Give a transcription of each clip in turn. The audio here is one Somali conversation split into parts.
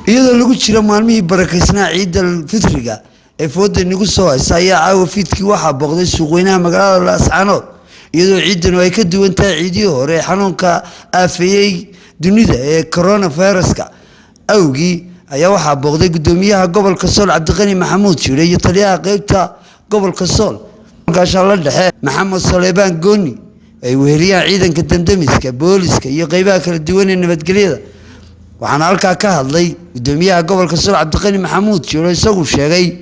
Iyadoo lagu jiro maalmihii barakaysnaa Ciidal Fitriga ee fooda inagu soo haysa ayaa caawa fiidkii waxaa booqday suuqweynaha magaalada Laascaanood, iyadoo ciidanu ay ka duwan tahay ciidihii hore. Xanuunka aafeeyey dunida ee coronaviruska awgii ayaa waxaa booqday gudoomiyaha gobolka Sool, Cabdiqani Maxamuud Jire, iyo taliyaha qeybta gobolka Sool, Gaashaanle Dhexe Maxamed Saleebaan Gooni, ay weheliyaan ciidanka damdamiska, booliska iyo qeybaha kala duwan ee nabadgelyada. Waxaana halkaa ka hadlay gudoomiyaha gobolka Sool, Cabdiqani Maxamuud Jiro, isagu sheegay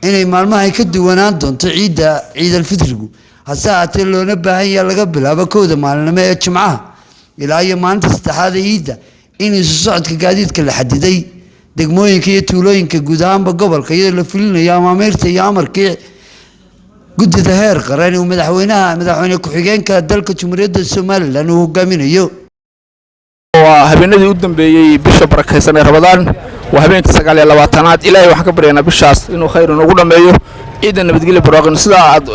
inay maalmahay ka duwanaan doonto ciidda Ciidalfitrigu, hase ahaatee loona baahan yaha laga bilaabo 1da maalinimo ee Jimcaha ilaa iyo maalinta saddexaad ee ciidda in isu socodka gaadiidka la xadiday degmooyinka iyo tuulooyinka guud ahaanba gobolka, iyadoo la fulinayo amaamiirta iyo amarkii guddida heer qaran uu madaxweynaha, madaxweyne ku-xigeenka dalka Jamhuuriyadda Somaliland uu hogaaminayo. Waa habeenadii u dambeeyey bisha barakaysan ee Ramadaan, waa habeenkii 29aad. Ilaahay waxaan ka baryaynaa bishaas inuu khayr inoogu dhammeeyo, ciidan nabadgelya barwaaqin. Sidaa aad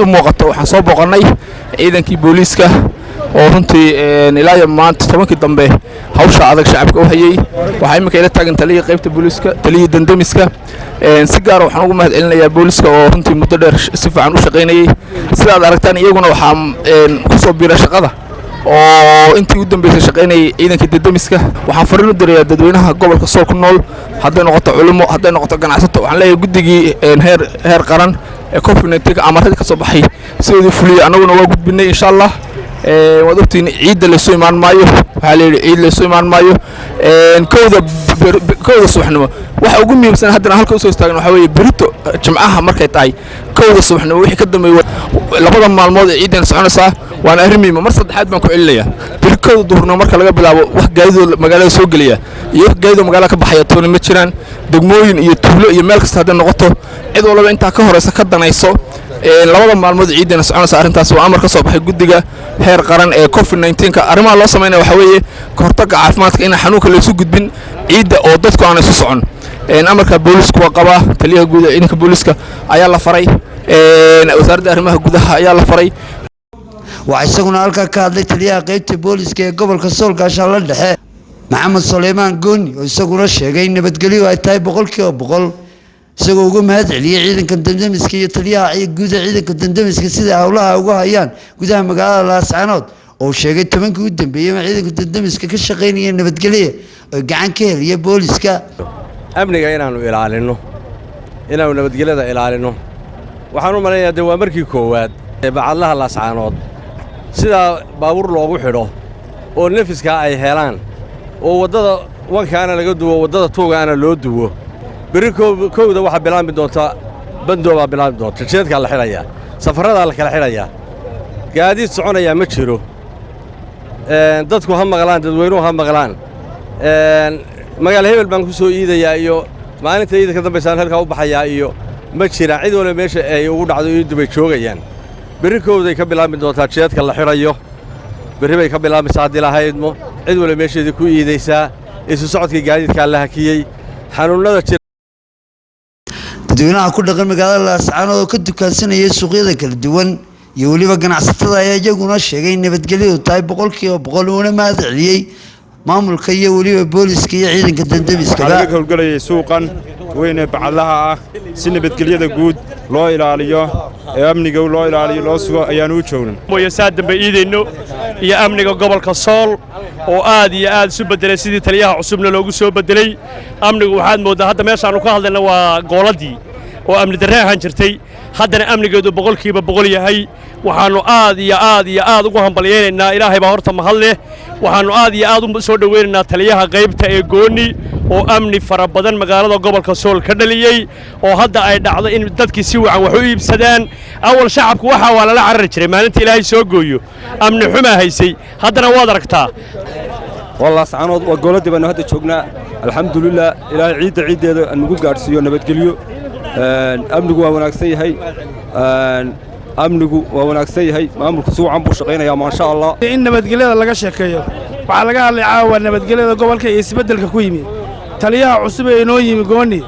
u muuqato, waxaan soo booqannay ciidankii booliiska oo runtii ilaa iyo maanta 10kii dambe hawsha adag shacabka u hayey. Waxaa iminka ila taagan taliyii qaybta booliiska, taliyii dandamiska. Si gaara waxaan ugu mahad celinayaa booliiska oo runtii muddo dheer si fiican u shaqaynayey. Sidaad aragtaan, iyaguna waxaa ku soo biira shaqada oo intii u dambeysay shaqaynayay ciidanka dandamiska. Waxaan fariin u dirayaa dadweynaha gobolka Sool ku nool, hadday noqoto culimo, hadday noqoto ganacsato. Waxaan leeyahay guddigii heer qaran ee COVID-19 amaradii ka soo baxay sidoodii fuliyey, annaguna waa gudbinay, insha Allah. Waad ogtihiin, ciidda laysu imaan maayo. Waxaa la yidhi ciid laysu imaan maayo. 1da subaxnimo waxa ugu muhiimsan haddana halka usoo istaagan waxaa weeye, berito Jimcaha markay tahay 1da subaxnimo wixii ka dambeeyey, labada maalmood ee ciidan soconaysaa, waana arrin muhiima. Mar saddexaad baan ku celinayaa, beri 1da duhurnimo marka laga bilaabo, wax gaadidoo magaalada soo gelaya iyo wax gaadidoo magaalada ka baxaya toona ma jiraan. Degmooyin iyo tuulo iyo meel kasta hadday noqoto, cid walba intaa ka horeysa ka danayso labada maalmood ciidana soconaysa. Arrintaas waa amar ka soo baxay guddiga heer qaran ee COVID-19ka. Arrimaha loo samaynaya waxaa weeye kahortagga caafimaadka, inaan xanuunka laysu gudbin ciidda oo dadku aan isu socon. Amarka boolisku waa qabaa, taliyaha guud ee ciidanka booliska ayaa la faray, wasaaradda arrimaha gudaha ayaa la faray. Waxaa isaguna halkaa ka hadlay taliyaha qeybta booliska ee gobolka Sool, Gaashaanle Dhexe Maxamed Suleymaan Gooni, oo isaguna sheegay in nabadgelyo ay tahay 100%, isagoo uga mahad celiyey ciidanka damdamiska iyo taliyaha guud ee ciidanka damdamiska sida howlaha uga hayaan gudaha magaalada Laascaanood, oo sheegay 10kii u dambeeyey in ciidanka damdamiska ka shaqaynaya nabadgelya oo gacan ka heliya booliska. Amniga inaannu ilaalinno, inaannu nabadgelyada ilaalinno. Waxaan u malaynayaa dee waa markii koowaad ee bacadlaha Laascaanood sidaa baabuur loogu xidho oo nefiskaa ay helaan oo waddada wankaana laga duwo, waddada tuugaana loo duwo. Berri 1da waxaa bilaabmi doonta bandoobaa bilaabmi doonta, jeedkaa la xidhayaa, safarradaa la kala xidhayaa, gaadiid soconayaa ma jiro. Dadku ha maqlaan, dadweynuhu ha maqlaan, magaala hebel baan ku soo iidayaa iyo maalinta iida ka dambaysaan halkaa u baxayaa iyo ma jiraan. Cid waliba meesha ay ugu dhacdo iiddu bay joogayaan. Berri 1day ka bilaabmi doontaa jeedka la xidhayo, berri bay ka bilaabmaysaa haddii lahaydmo. Cid waliba meesheedii ku iidaysaa. Isu socodkii gaadiidkaa la hakiyey, xanuunnada jira. Dadweynaha ku dhaqan magaalada Laascaanood oo ka dukaansanaya suuqyada kala duwan iyo weliba ganacsatada ayaa iyaguna sheegay in nabadgelyadu tahay 100%, uuna mahad celiyey maamulka iyo weliba booliska iyo ciidanka dandamiskaba. Waxaa laga howlgelayay suuqan weyn ee bacadlaha ah si nabadgelyada guud loo ilaaliyo ee amniga loo ilaaliyo, loo sugo ayaanu u joognan. Mooye saa dambe iidayno iyo amniga gobolka Sool oo aad iyo aad isu beddelay sidii taliyaha cusubna loogu soo beddelay. Amnigu waxaad mooddaa hadda meeshaannu ka hadlayna waa gooladii oo amni darre ahaan jirtay, haddana amnigeedu 100% yahay. Waxaannu aad iyo aad iyo aad ugu hambalyaynaynaa, Ilaahay baa horta mahad leh. Waxaannu aad iyo aad u soo dhowaynaynaa taliyaha qaybta ee Gooni oo amni fara badan magaalada gobolka Sool ka dhaliyey, oo hadda ay dhacdo in dadkii si wacan wax u iibsadaan. Awal shacabku waxaa waa lala carari jiray maalinta Ilaahay soo gooyo, amni xumaa haysay, haddana waad aragtaa. Waa Laascaanood, waa gooladii baannu hadda joognaa. Alxamdulilah, Ilaahay ciidda ciiddeeda nagu gaadhsiiyo nabadgelyo. Amnigu waa wanaagsan yahay, amnigu waa wanaagsan yahay, maamulku si wacan buu shaqaynayaa, maasha Allah. In nabadgelyada laga sheekeeyo waxaa laga hadlay caawa nabadgelyada gobolka iyo isbeddelka ku yimi taliyaha cusub ee inoo yimi, Gooni.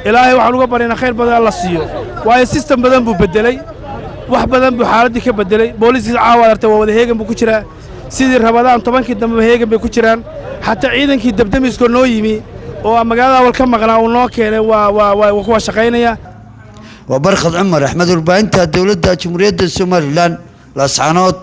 Ilaahay waxaan uga baryaynaa khayr badan Alla siiyo, waayo system badan buu beddeley, wax badan buu xaaladdii ka beddeley. Booliiskiisa caawa aragtay waa wada heegan buu ku jiraa, sidii Rabadaan 10kii dambeba heegan bay ku jiraan. Xataa ciidankii dabdemiskoo noo yimi Oo magaalada awal ka maqnaa uu noo keenay, waa kuwa shaqaynaya. Waa Barkhad Cumar Axmed, warbaahinta dowladda Jamhuuriyadda Somalilan, Laascaanood.